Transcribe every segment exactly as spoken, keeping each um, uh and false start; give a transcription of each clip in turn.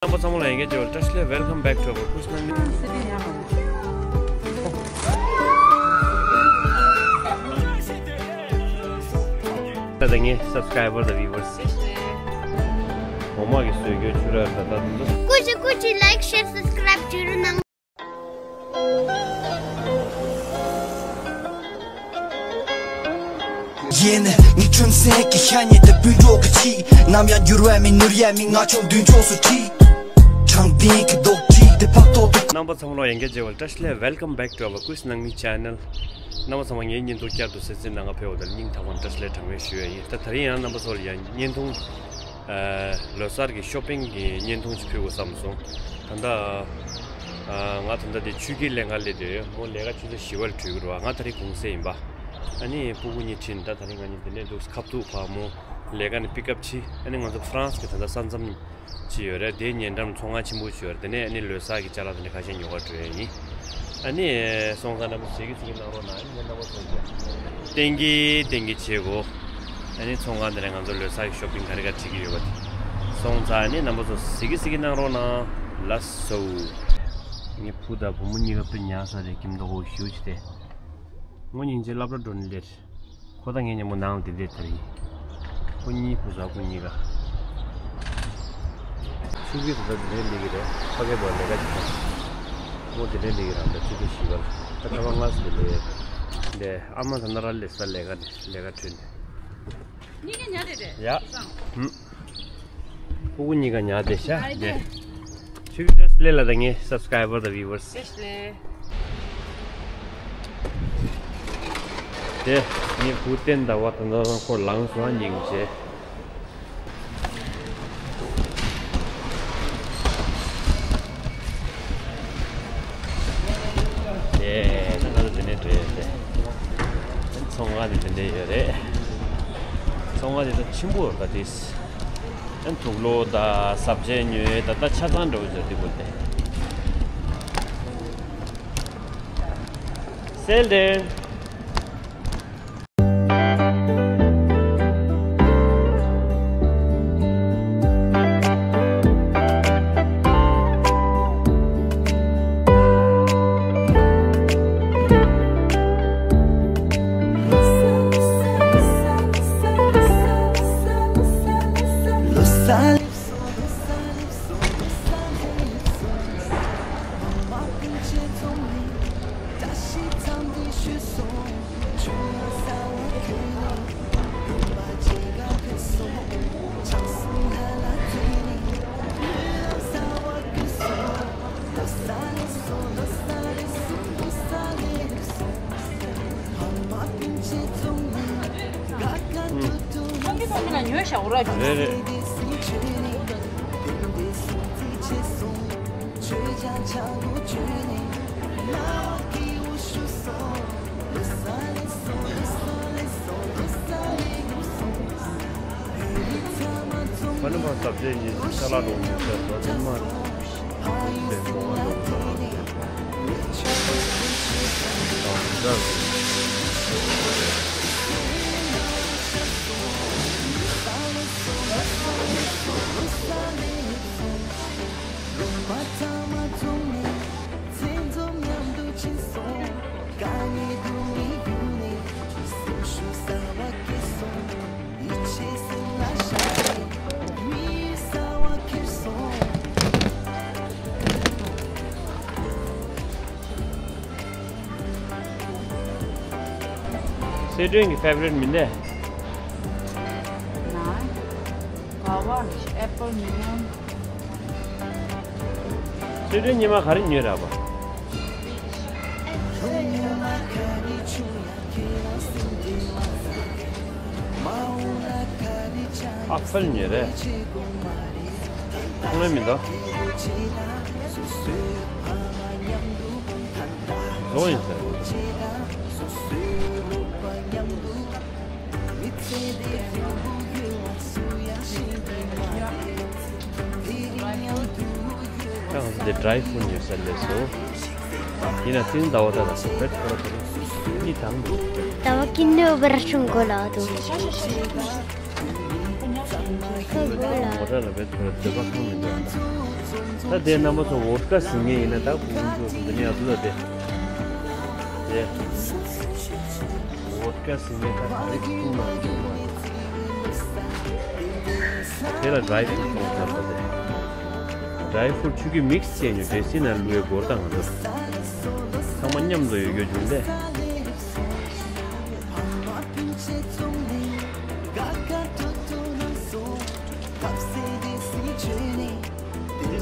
རྣམ་པ་ཚང་མ་ལ་ཡང་བསྐྱར་བཀྲ་ཤིས་བདེ་ལེགས། Welcome back to our Kush Nangni. ད་ངའི་subscriber དང་viewers ངོ་མ་གི་བཟོས་རྒྱུ་ཆུ་ར་ད་ད་འདུག་ཀུ་ཅི་ཀུ་ཅི་like share subscribe བྱེད་རོགས་གནང་། ཡེ་ནས་ངའི་ཁྲོན་སེང་གི་ཤ་ཉེ་དེ་སྤུན་གྲོགས་ཀྱི་ཆི། ནམ་ཡང་འགྱུར་བ་མེད་ནོར་ཡ་མེད། ང་ཆུང་མདུན་ཕྱོགས་སུ་ཁྲིད། དྲང་བདེན་གྱི་རྡོག་ཁྲིད་དེ་ཕག་ཐོག་ཏུ། རྣམ་པ་ཚང་མ་ལ་ཡང་བསྐྱར་བཀྲ་ཤིས་བདེ་ལེགས། Welcome back to our Kush Nangni channel. རྣམ་པ་ཚང་མ་ངའི་བརྙན་ཐུང་བསྐྱར་དུ་གསན་གཟིགས་གནང་ག་ཕེབས་པ་དེར་སྙིང་ཐག་པ་ནས་བཀྲ་ཤིས་བདེ་ལེགས་གྲངས་མེད་ཞུ་ཡ་ཡིན། ད་དེ་རིང་ཡང་རྣམ་པ་ཚོར་ཡང་བརྙན་ཐུང་། ལོ་གསར་གྱི་shopping གི་བརྙན་ཐུང་ཞིག་ཕུལ་དགོས་བསམ་སོང་། ད་ལྟ་ང་ད་ལྟ་དེ་ཆུ་སྐྱིད་ལེན་ག་སླེབས་བསྡད་ཡོད། མོ་ལས་ཀ་ཆུ་ཚོད་བཞི་པ་ལ་གྲོལ་གི་རེད་བ། ང་ད་རེས་གུང་སེང་ཡིན་པ། ཨ་ནི་སྤུ་གུ་གཉིས་ཁྲིད་ནས་ད་ད་རེས་ང་གཉིས་དེ་ནས་འདུག་ཁ་ཐུག་ཕར་མོ་ལས་ཀ་ནས་pick up བྱས། ཨ་ནི་ང་ཚོ་France གི་ད་ལྟ་ས་མཚམས་ཅིག་ཡོད་རེད། དེའི་ཉེ་འགྲམ་ཚོང་ཁང་ཆེན་པོ་ཅིག་ཡོད་རེད། དེ་ནས་ཨ་ནི་ལོ་གསར་གྱི་ཅ་ལག་དེ་འདྲ་ཁ་ཤས་ཉོ་ག་འགྲོ་ཡ་ཡིན། ཨ་ནི་སོང་ཙང་རྣམ་པ་ཚོ་གཟིགས་གཟིགས་གནང་རོགས་གནང་། ཨ་ནི་རྣམ་པ་ཚོ་གིས་ཏན་གྱི་ཏན་གྱི་བྱེད་དགོས། ཨ་ནི་ཚོང་ཁང་དེ་ནས་ང་ཚོ་ལོ་གསར་གྱི་shopping ག་རེ་ག་རེ་བྱེད་ཀྱི་ཡོད་པ་དེ་སོང་ཙང་ཨ་ནི་རྣམ་པ་ཚོ་གཟིགས་གཟིགས་གནང་རོགས་གནང་། ལགས་སོ། ངའི་བུ་དང་བུ་མོ་གཉིས་ཀ་དཔེ་ཉལ་ས་རེད། ཁྱིམ་ཐོག་ཁོ་ཞུ་ཅི་སྟེ། ངོ་སྙིང་རྗེ། སློབ་གྲྭ་འགྲོ་ནི་ལེར། ཁོ་དང་ངའི་མཉམ་པོ་ནང་ལ་བསྡད་བསྡད་ད་རེད། ཁོ་གཉིས་བུ་གཞོགས་ཁོ་གཉིས་ཀ། ཆུང་སྐྱིད་ད་ལྟ་དེ་ནས་སླེབས་ཀྱི་རེད། ཕ་གིར་འགྲོ་ལས་ཀ་བྱེད་ཀྱི་རེད། མོ་དེ་ནས་སླེབས་ཀྱི་རེད། ད་ཆུ་ཚོད་བཞི་པ་ལ། ད་ཁ་པར་ང་ཚོ་དེ་ལས་ལས་ཨ་མ་ད་ན་ར་ལས་ས་ལས་ཀ་ནས་ལས་ཀ་འཕྲོད་ནས། གཉིས་ཀ་ཉལ་བསྡད་རེད། ཡ། སང་། ཧུམ། སྤུ་གུ་གཉིས་ཀ་ཉལ་བསྡད་ཤག་ཨ་ཡེ་དེ། ཆུ་ཚོད་བཀྲ་ཤིས་བདེ་ལེགས་ལ་ད་ངའི་subscriber དང་viewers། བཀྲ་ཤིས་བདེ་ལེགས། དེ་ངའི་བུ་བསྟན་ཟླ་བ་ད་ལྟ་ཁོ་ལངས་སོང་། སྙིང་རྗེ། དེ་ད་ང་ཚོ་འདི་ནས་འགྲོ་ཡ་རེད། ཚོང་ཁང་ནི་འདི་འདྲ་ཡོད་རེད། ཚོང་ཁང་དེ་ད་ཆེན་པོ་རེད་པ་དེ། ཨན་དུག་ལོག་དང་ཟ་ཆས་ཉོས། ད་ལྟ་ཆ་ཚང་འདྲ་བོ་ཅིག་འདི་དགོས་ཏེ། སེལ་ཏེ། རེད་རེད། ཕ་ནི་མ་ཟབ་ཆས་ཉིན་ཤ་ལག་འགྲོ་ཉིན་ཤ་ཟ་དེ་མ་རེད། སི་ཁྲོན་གྱི་favorite མིན་ནས། ན། guava, apple, melon. སི་ཁྲོན་ཉི་མ་ག་རེ་ཉོས་རག་པ། ཨ་ཕལ་ཉོས་རེད། ཁོང་ལ་མི་འདུག་བཟོ་ཡིན་ཟེར། ད་ང་ཚོ་འདི་dry fruit ཉོ་ས་སླེབས་སོང་། ཡིན་ན་ཏིན་ཟླ་བ་ད་ལ་བེད་ཁོ་ར་ཁོ་ར་གཉིས་དང་། ཟླ་བ་ཀིན་ནུ་བར་ཤུང་གོ་ལ་དུ། ཁོ་གོ་ལ། མོ་ཊ་ལ་བེད་ཁོ་ར་འདོད་པ་ཁོང་མི་འདོད། ད་དེ་རྣམ་པ་ཚོ་བོད་ཀ་ཟིན་ངེས་ཡིན་ན། ད་ཁོང་ཚོ་འདི་ནས་ཡར་འདུག་ལ། དེ་དེ་བོད་ཀ་ཟིན་ངེས། ད་ག་རེ་འཐུང་ན་འཐུང་མ་ཡིན། དེ་ལ་ཌ་རའི་ཕུ་རུཊ་སོང་ཚར་ད། དེ་ཌ་རའི་ཕུ་རུཊ་ཆུ་གི་མིག་སི་བྱས་ཉོ། འདྲེ་སི་ནང་བླུགས་ཡས་སྒོར་དང་ང་ཚོ་ཚང་མ་མཉམ་དུ་ཡོད་རྒྱུ་རྒྱུ་ལས། དེ་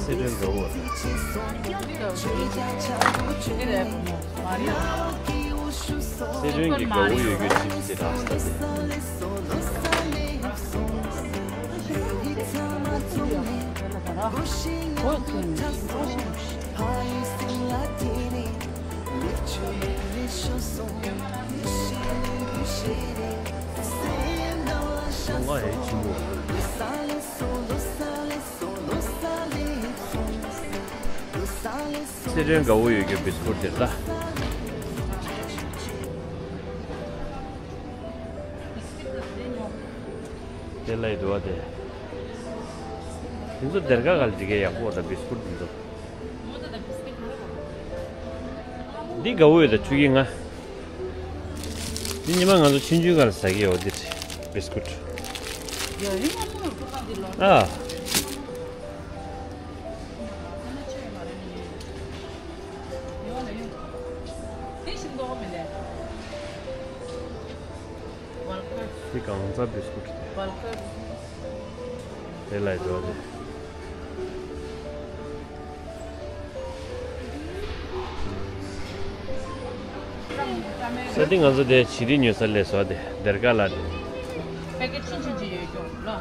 སི་ཁྲོན་དགའ་བོ་རེད། སི་ཁྲོན་གྱི་དགའ་བོ་ཡོད་རྒྱུ་ཅིག་དེ་རང་ས་དེ། ང་ཡི་ཆེན་པོ། སི་ཁྲོན་དགའ་བོ་ཡོད་རྒྱུ་བིས་ཀུཊ་དེ་ལ། དེ་ལ་ཡི་དུ་བ་དེ། དེ་ཚོ་སྡེར་ཁ་ག་ལ་འགྲིག་གི་ཡག་པོ་ད་བིས་ཀུཊ་དེ་ཚོ། འདི་དགའ་བོ་ཡོད་ད་ཆུ་ཀི་ང་། འདི་ཉི་མ་ང་ཚོ་ཆུང་ཆུང་སྒང་ལ་ཟ་གི་ཡོད་འདི་བིས་ཀུཊ། ཨ། འདི་གང་ཚ་བིས་ཀུཊ་དེ། དེ་ལ་འགྲོ་དེ། ས་འདི་ང་ཚོ་དེ་བྱི་རིལ་ཉོ་ས་སླེབས་སོང་དེ། སྡེར་ཁ་ལ་དེ། པེ་ཀེཊ་ཆུང་ཆུང་ཅིག་ཡོད་ཀྱང་ལོ།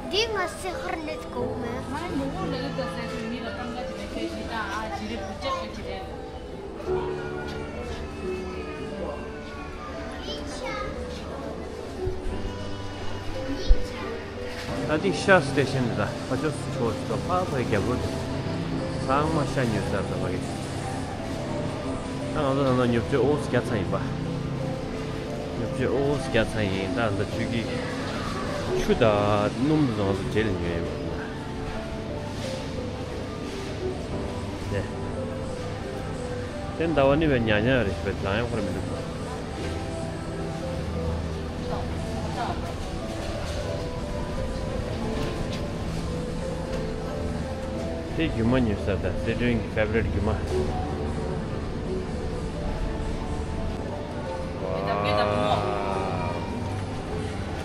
འདི་ང་སེ་ཧར་ནེ་གོ་མེད། ང་ཉོ་གོ་ལ་ཡོད་ད་ཟེར་དུས་མི་ལ་གཏམ་ཁ་ཅིག་ནས་ཁྱེད་ཅིག་ད་ཨ་བྱི་རིལ་བུ་ཅག་གི་བྱི་རིལ། ད་འདི་ཤ་སི་ཊེ་ཤན་འདི་ད་ཕ་ཆོས་སུ་ཆོས་སུ་ད་ཕ་ཕའི་རྒྱབ་རོ་དེ། ཚང་མ་ཤ་ཉོས་ཚར་ད་ཕ་གི། ད་ང་ཚོ་ད་ལྟ་ཉོ་ཆ་ཨོ་ཙི་རྒྱག་ཚར་ཡིན་པ། ཉོ་ཆ་ཨོ་ཙི་རྒྱག་ཚར་ཡིན། ད་ད་ཆུ་གི་ཆུ་དང་སྣུམ་དེ་ཚོ་ང་ཚོ་རྗེས་ལ་ཉོས་ཡིན་པ། དེ། དེ་ཟླ་བ་ནི་བའི་ཉག་ཉག་རེད་ཞེས་པའི་ལང་ཡང་ཁོ་ར་མི་འདུག་པ། དེ་རྒྱུ་མ་ཉོས་ས་ད་སི་ཁྲོན་གྱི་ཕེ་བ་རིཊ་རྒྱུ་མ། ཝའོ།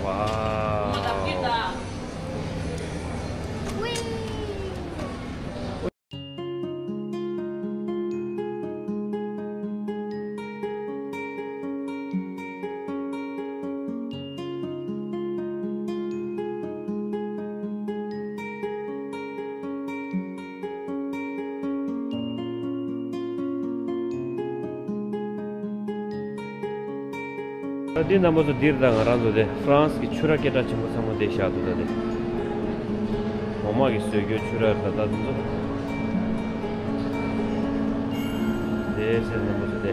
ཝའོ། ད་འདི་རྣམ་པ་ཚོ་འདིར་ད་ང་རང་ཚོ་དེ་ཧྥ་རན་སི་གི་ཆུ་ར་སྐད་གྲགས་ཆེན་པོ་ཚང་མ་དེ་བཞག་འདུག་ད་དེ། འོ་མ་གི་བཟོས་རྒྱུ་ཆུ་ར་ད་ད་དེ་ཚོ། དེ་ཟེར་རྣམ་པ་ཚོ་དེ།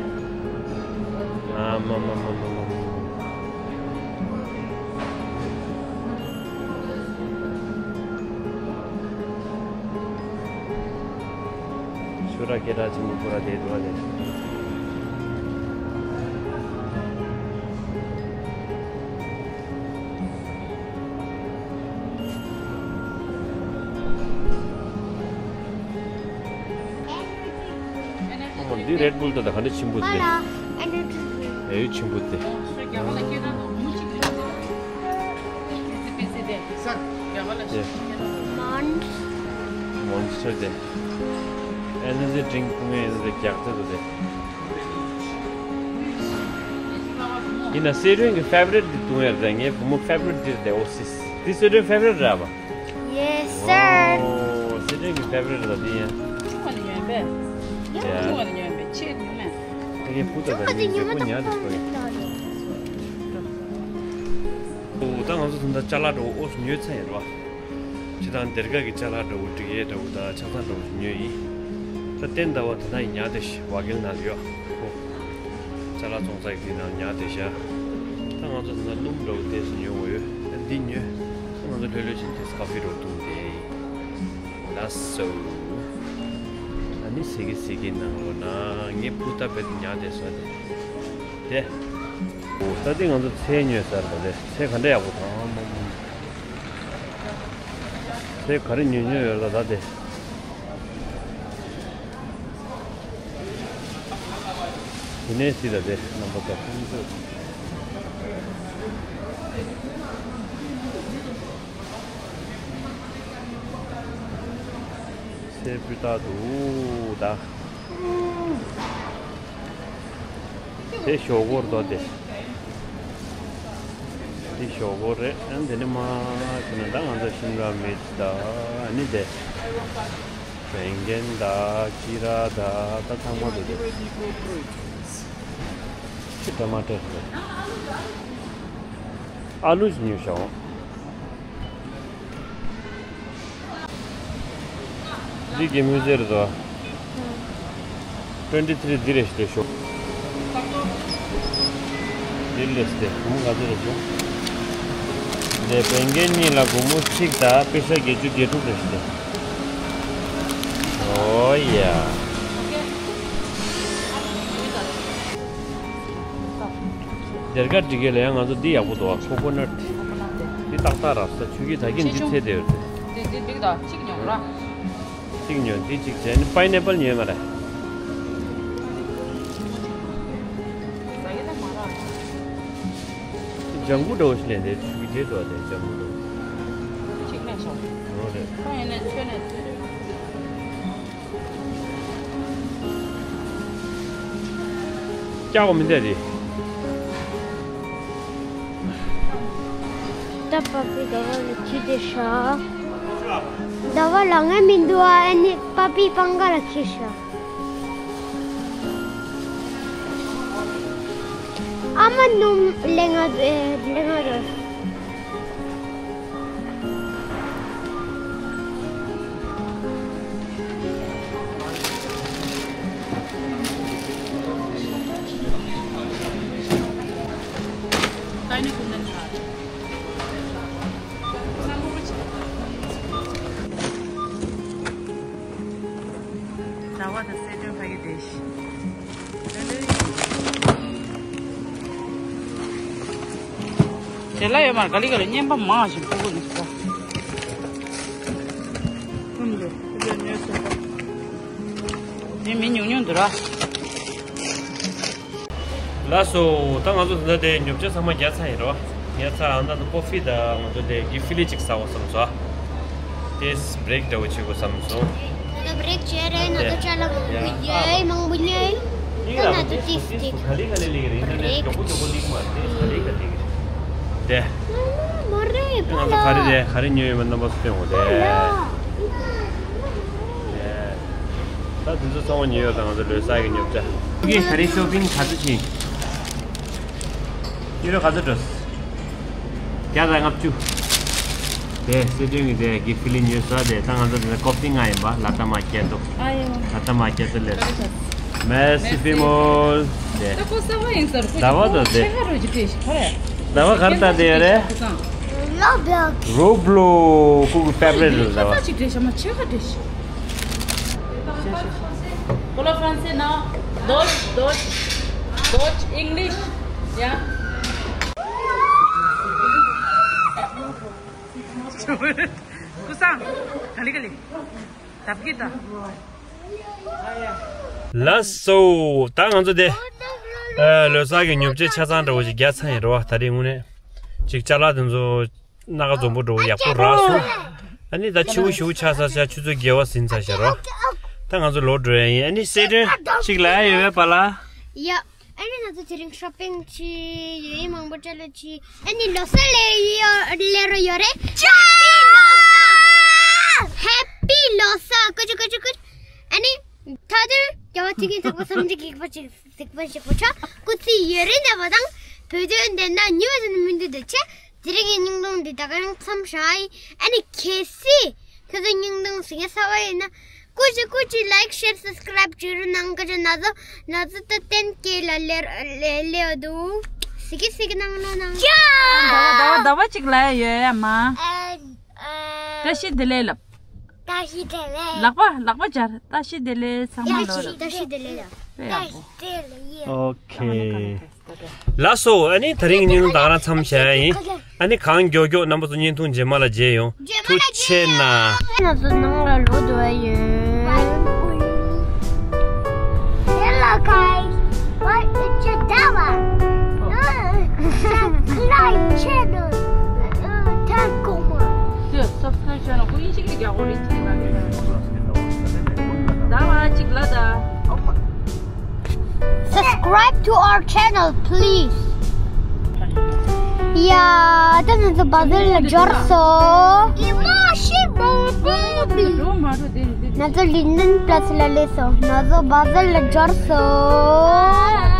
ཨ་མ་མ་མ་མ་མ་མ། ཆུ་ར་སྐད་གྲགས་ཆེན་པོ་ཁོ་ར་དེ་འདུག་བ་དེ། ཨོ་མ་འདི་རེད་བུལ་ད་ད་ག་འདྲ་ཆེན་པོ་དེ། ཨེ་ཡོད་ཆེན་པོ་དེ། དེ། Monster དེ། Energy drink བཏུང་ཡས་དེ་རྒྱག་ཚད་དེ། ཡིན་ན་སི་ཁྲོན་གྱི་ཕེ་བ་རིཊ་དེ་བཏུང་ཡས་རེད། ངའི་བུ་མོ་ཕེ་བ་རིཊ་དེ་རེད། ཨོ་སིས་དེ་སི་ཁྲོན་ཕེ་བ་རིཊ་རེད་པ། Yes sir. ཨོ་སི་ཁྲོན་གྱི་ཕེ་བ་རིཊ་ལ་དེ་ཡིན། ཆུང་བ་ནས་ཉོས་པས། ཡ། ཆུང་བ་ནས་ཉོས་པས་ཆེས་ཉོས་མེད། དེ་གའི་བུ་དང་ཉི་མ་ཉི་མ་ཉ་དང་དེ་ཕོ་ཡིན། ཨོ་ད་ང་ཚོ་ད་ལྟ་ཅ་ལག་འདྲ་བོ་ཨོ་ཉོས་ཚར་ཡིན་རེད་པ། ཅི་དང་སྡེར་ཁ་གི་ཅ་ལག་འདྲ་བོ་འབྲི་གཡས་འདྲ་བོ་དང་ཆབ་གསང་འདྲ་བོ་ཉོས་ཡིན། ད་བསྟན་ཟླ་བ་ད་ལྟ་ཡིན་ཉག་དེ་ཤི་བ་གེལ་ན་ལ་ཡོད། ཅ་ལག་བཙོང་ས་ཡི་དེ་ནང་ཉག་དེ་ཤ། ད་ང་ཚོ་ད་ལྟ་སྣུམ་འདྲ་བོ་དེ་སུ་ཉོ་འོ་ཡོད། ད་འདི་ཉོས། ད་ང་ཚོ་ལྷོད་ལྷོད་བཞིན་དེ་ཀ་ཧྥེ་འདྲ་བོ་བཏུང་དེ་ཡིན། ལགས་སོ། ཨ་ནི་ཟེར་གི་ཟེར་གི་གནང་རོགས་གནང་། ངས་སྤུ་ཏ་བེད་ཉག་དེ་སོ་དེ། དེ། འོ་ད་དེ་ང་ཚོ་ཚལ་ཉོས་ཚར་བ་རེད། ཚལ་ག་འདྲ་ཡག་པོ་དང་མ་མ། ཚལ་ག་རེ་ཉོས་ཉོས་ཡོད་ལ་ད་དེ། དེ་ནས་སྲིད་ལ་དེ་རྣམ་པ་ཚོ། སེ་པི་ཏ་དུ་ད། དེ་ཞོག་ཁོག་རྡོ་དེ། དེ་ཞོག་ཁོག་རེད། ཨ་ནི་དེ་ནི་མ་ཁྱོད་ནི་ད་ང་ཚོ་ཤིམ་ལ་མིར་ཅི་ད། ཨ་ནི་དེ། བན་རྒན་ད་ཅི་ར་ད་ད་ཚང་མ་འདུག་དེ། ཅི་ཊ་མ་ཊར་རེད། ཨ་ལུ་ཞིག་ཉོས་ཤོག་འདི་གི་མུ་ཟེར་དོ། ཊུ་ཝེན་ཊི་ཐི་རི་འདི་རེད་ཤི་ཤོག་འདི་ལས་ཏེ་ཧུམ་ག་ཚོད་རེད་ཤོག་འདི་བན་རྒན་གཉིས་ལ་སྒོར་མོ་གཅིག་དང་པེ་ས་བརྒྱད་ཅུ་གྱ་དྲུག་རེད་ཤི་ཏེ། ཨོ་ཡ། སྡེར་ཁ་སྒྲིག་གི་ལ་ཡང་ང་ཚོ་འདི་ཡག་པོ་འདུག་ཨ་ཁོ་ཀོ་ནཊ། འདི་ཏག་ཏག་རག་ས་ཆུ་ཁྱི་ད་གིན་འདི་ཚད་དེ་ཡོད་དེ། འདི་འདི་འགྲིག་ད་གཅིག་ཉོག་ར། གཅིག་ཉོ་འདི་གཅིག་བྱས་ནི་པའི་ནེ་པལ་ཉོས་མ་རེད། ཟ་གི་ད་མ་རག་ལྗང་གུ་འདྲ་བོ་ཞིག་ལེན་དེ་ཆུ་ཁྱི་དེ་འདུག་ཨ་དེ་ལྗང་གུ་འདྲ་བོ། གཅིག་ལེན་ཤོག་འོ་རེད། ཁོང་ཡིན་ནས་ཁྱོད་ནས་ཚུད་རེད། སྐྱག་པ་མི་འདྲ་རེད། ད་པ་པི་ཟླ་བ་ལ་ཁྱི་དེ་ཤ། ཟླ་བ་ལ་ངའི་མི་འདུག་ཨ་ཨ་ནི་པ་པི་པང་ག་ལ་ཁྱི་ཤ། ཨ་མ་ནུམ་ལེ་ང་ལེ་ང་རོ། ཟླ་བ་དང་སེ་སྟོན་ཕ་གི་བསྡད་ཤི། དེ་ལ་ཡོད་མར་ག་ལི་ག་ལི་བརྙན་པ་མང་ཞིག་ཕུ་གུ་ནི་ཟ། ཀུན་ཏུ་ཀུན་ཏུ་ཉོས་སོང་། དེ་མི་ཉུང་ཉུང་འདུག་ར། ལགས་སོ། ད་ང་ཚོ་ད་ལྟ་དེ་ཉོ་ཆ་ཚང་མ་བརྒྱབ་ཚར་ཡིན་རོ། ཉལ་ཚར། ཨ་ན་ད་ཀོ་ཧྥི་དང་ང་ཚོ་དེ་གི་ཧྥི་ལི་གཅིག་ཟ་བ་བསམ་སོང་། དེས་བྷི་རེག་འདྲ་བོ་བྱེད་དགོས་བསམ་སོང་། ད་བྷི་རེག་བྱས་རེད། ན་ད་ཅ་ལག་ཡ་ཡ་མང་པོ་ཉོས། ད་ན་ད་ཏིས་ཏིག་ག་ལེ་ག་ལེ་ལེགས་རེད། ཨིན་ཊར་ནེཊ་མགྱོགས་པོ་མགྱོགས་པོ་ལེགས་མ་རེད། ག་ལེ་ག་ལེ་རེད། དེ་མ་རེད་པ་ལ། ང་ཚོ་ག་རེ་རེད། ག་རེ་ཉོས་ཡོད་མེད་རྣམ་པ་ཚོ་སྟོན་འོང་དེ། ད་དེ་ཚོ་ཚང་མ་ཉོས་ཡོད། ད་ང་ཚོ་ལོ་གསར་གྱི་ཉོ་ཆ། ཁྱེད་ཀྱིས་ག་རེ་ཤོ་པིང་ག་ཚོད་བྱས། ཡུ་རོ་ག་ཚོད་འགྲོ། བརྒྱ་དང་ལྔ་བཅུ། དེ་སི་ཏྲིན་གྱི་དེ་གི་ཧྥི་ལི་ཉོས་ས་དེ། ད་ང་ཚོ་དེ་ནས་ཀོ་ཧྥི་མངགས་ཡིན་པ། ལ་ཏ་མ་ཀེ་ཏོ། ཨ་ཡོ། ལ་ཏ་མ་ཀེ་ཏོ་ལེབ། མེ་སི་ཕི་མོལ། དེ། ད་ཁོ་གསར་པ་ཡིན་ཟེར། ཁོ་ཟླ་བ་དང་དེ། ཆེ་ཁ་རོ་ཅིག་སྤྲད་ཤིག་ཁ་རེ། ཟླ་བ་ག་རེ་ལྟ་དེ་ཡོད་རེད། ཁོ་ཚང་། Roblox། Roblox། ཁོ་གི་ཕེ་ཝ་རེཊ་རེད་ཟླ་བ། ཁ་ཅིག་སྤྲད་ཤ་མ་ཆེ་ཁ་སྤྲད་ཤིག Pour le français, non? Deutsch, Deutsch, Deutsch, English, ja. ཀུ་སང་། ག་ལེ་ག་ལེ། ལགས་སོ། ད་ང་ཚོ་དེ། ཨ། ལོ་གསར་གྱི་ཉོ་ཆ་ཆ་ཚང་འདྲ་བོ་ཞིག་བརྒྱབ་ཚར་ཡིན་རོ། ད་རེས་དངོས་གནས། ཅིག་ཅ་ལག་དེ་ཚོ། སྣ་ཁ་འཛོམས་པོ་འདྲ་བོ་ཡག་པོ་རག་སོང་། ཨ་ནི་ད་ཕྱི་པོ་ཞེ་པོ་ཆགས་ཚར་ཤག་ཆུ་ཚོད་བརྒྱད་པ་ཟིན་ཚར་ཤག་རོ། ད་ང་ཚོ་ལོག་འགྲོ་ཡ་ཡིན། ཨ་ནི་སེ་ཏྲིན་ཅིག་ལབ་ཡ་ཡོད་པས་པཱ་ལགས། ཡ། ཨ་ནི་ང་ཚོ་དེ་རིང་ཤོ་པིང་བྱས། ཡོད་ཡིན་མང་པོ་སྤྲད་ལ་བྱས། ཨ་ནི་ལོ་གསར་སླེབས་ཡོད། སླེབས་རོགས་ཡོད་རེད། ཧེ་པི་ལོ་གསར། ཧེ་པི་ལོ་གསར། ཀུ་ཅུ་ཀུ་ཅུ་ཀུ་ཅུ། ཨ་ནི། ད་དུང་རྒྱལ་བ་དུས་ཀྱི་ཐུག་པ་བསམ་གྱི་སྒེག་པ་ཅིག་གཟིགས་པ་ཞིག་པོ་ཆ་སྐུ་ཚེ་ཡུན་རིང་བདེ་བ་དང་། བོད་དོན་བདེན་མཐའ་མྱུར་བ་ཟིན་མི་འདུག་དེ་ཆེ། དེ་རིང་གི་སྙིང་དོན་འདི་ད་ག་རང་མཚམས་བཞག་ཡིན། ཨ་ནི་གལ་སྲིད་ཁྱོད་ཚོ་སྙིང་དོན་ཟིན་གྱི་ཚར་བ་ཡིན་ན། ཀུ་ཅི་ཀུ་ཅི་ལའིག་ཤེར་སབ་སི་ཀ་རའིབ་བྱེད་རོགས་གནང་། ཀུ་ཅི་ན་ཚོ་ན་ཚོ་ད་ཏན་སྐྱེས་ལ་ལེ་ལེ་ལེ་འདུག་སི་ཀི་སི་ཀི་གནང་རོགས་གནང་། ཟླ་བ་ཟླ་བ་ཟླ་བ་གཅིག་ལ་ཡོད་ཡ་མ། བཀྲ་ཤིས་བདེ་ལེགས་ལབ། བཀྲ་ཤིས་བདེ་ལེགས། ལག་པ་ལག་པ་སྦྱར། བཀྲ་ཤིས་བདེ་ལེགས་ཚང་མ་ལོ། བཀྲ་ཤིས་བདེ་ལེགས། དཔེ་ཡག་པོ། བཀྲ་ཤིས་བདེ་ལེགས། ཨོ་ཁེ། ལགས་སོ། ཨ་ནི་དེ་རིང་གི་བརྙན་ཐུང་ད་ག་རང་མཚམས་བཞག་ཡ་ཡིན། ཨ་ནི་གང་མགྱོགས་མགྱོགས་རྣམ་པ་ཚོ་བརྙན་ཐུང་རྗེས་མ་ལ་མཇལ་ཡོང་། ཐུགས་རྗེ་ཆེ་གནང་། ང་ཚོ་ནང་ལ་ལོག་འགྲོ་ཡ་ཡོད། Hello guys, what is your dava? Subscribe channel. Tell Kuma. Subscribe channel. ཁོ་ཨིན་ཇི་གི་རྒྱག་གོ་རེད། ཅི་ལ་རེད། ཟླ་བ་གཅིག་ལ་ད། Subscribe to our channel, please. ཡ། ད་ང་ཚོ་བ་ཟལ་ལ་འབྱོར་སོང་། ང་ཚོ་ལིན་ཌན་པ་ལ་སི་ལ་སླེབས་སོང་། ང་ཚོ་བ་ཟལ་ལ་འབྱོར་སོང་།